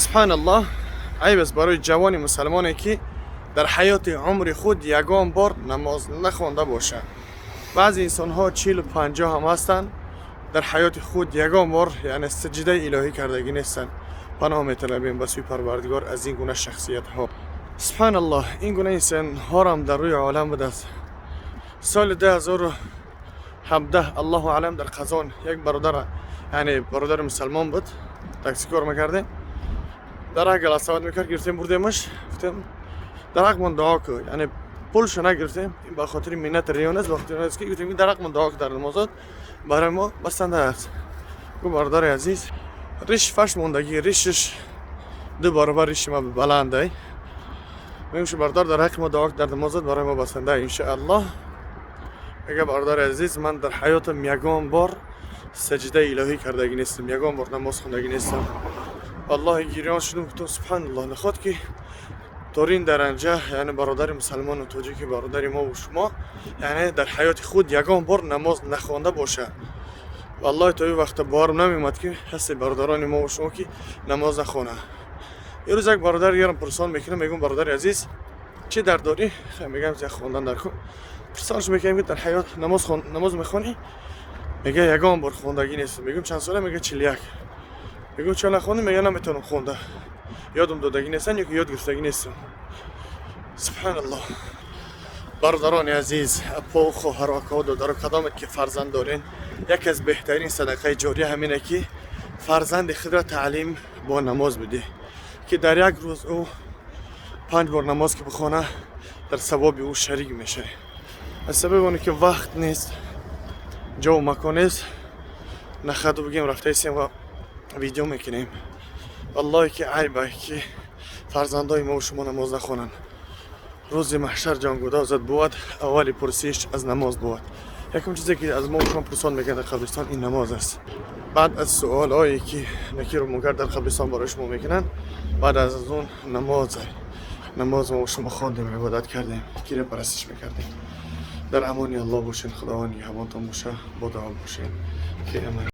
Субҳаналлоҳ, айб аст барои ҷавони мусалмоне, ки дар ҳаёти умри худ ягон бор намоз нахонда бошад. Баъзе инсонҳо 40-у 50 ҳам ҳастанд, дар ҳаёти худ ягон бор, яъне, саҷдаи илоҳӣ кардагӣ нестанд. Паноҳ металабем ба сӯи Парвардигор аз ин гуна шахсиятҳо. Субҳаналлоҳ, ин гуна инсонҳорам дар рӯи олам будааст. Соли 2017, аллоҳу алам, дар Қазон як бародар, яъне бародари мусалмон буд, такси кор мекардем, дар ҳақ голосовать мекард. Гирифтем, бурдемаш, гуфтем: «Дар ҳақмон дуо ку». Яъне пулшо нагирифтем, ин ба хотири миннати риё нест, ба хотири нест, ки гуфтем: «Дар ҳақмон дуо ку, дар намозот барои мо басанда аст». Гу: «Бародари азиз, риш фаш мондагӣ, ришиш ду баробар риши ма баландай». Мегӯм: «Бародар, дар ҳаққи мо дуо ку, дар намозот барои мо басанда, иншоаллоҳ». Мега: «Бародари азиз, ман дар ҳаётам ягон бор саҷдаи илоҳӣ кардагӣ нестам, ягон бор намоз хондагӣ нестам». Валлоҳи, гирён шудум. Гуфтам: «Субҳаналлоҳ, наход ки дар ин дараҷа, яъне, бародари мусалмону тоҷики, бародари мову шумо, яъне, дар ҳаёти худ ягон бор намоз нахонда бошад». Валлоҳи, то ин вақта боварам намеомад, ки ҳасте бародарони мову шумо, ки намоз нахонад. Ирӯз як бародар дигарам пурсон мекунам, мегӯм: «Бародари азиз, чӣ дард дорӣ?» Мегӯям: «Як хондан дар кун». Пурсонш мекунем, ки дар ҳаёт намоз мехонӣ? Мега: «Ягон бор хондагӣ нест». Мегӯм: «Чанд сола?» Мега: «41». Мегӯм: «Чо нахонӣ?» Мега: «Наметавонам хонда, ёдам додагӣ нестан ё ки ёд гирифтагӣ нестам». Субҳаналлоҳ. Бародарони азиз, апо, хоҳаро, акао, додаро, кадоме ки фарзанд дорен, яке аз беҳтарин садақаи ҷория ҳамине, ки фарзанди худро таълим бо намоз бидиҳ, ки дар як рӯз ӯ панҷ бор намоз ки бихона, дар савоби ӯ шарик мешавӣ. Аз сабаби оне ки вақт нест, ҷову макон нест, нахаду бигем, рафтаистем ва видео мекунем. Валлоҳе ки айба, ки фарзандои мо шумо намоз нахонанд. Рӯзи маҳшар ҷонгудозат бувад, аввали пурсиш аз намоз бувад. Якум чизе ки аз мо шумо пурсон мекунад дар қабристон, ин намоз аст. Баъд аз суолҳое ки Накиру Мункар дар қабристон барои шумо мекунанд, баъд аз он намоз. Намоз мо шумо хондем, ибодат кардем, кире парастиш мекардем. Дар амони Аллоҳ бошед, Худованд нигаҳбонтон боша, бо дуо бошед. Фи аман.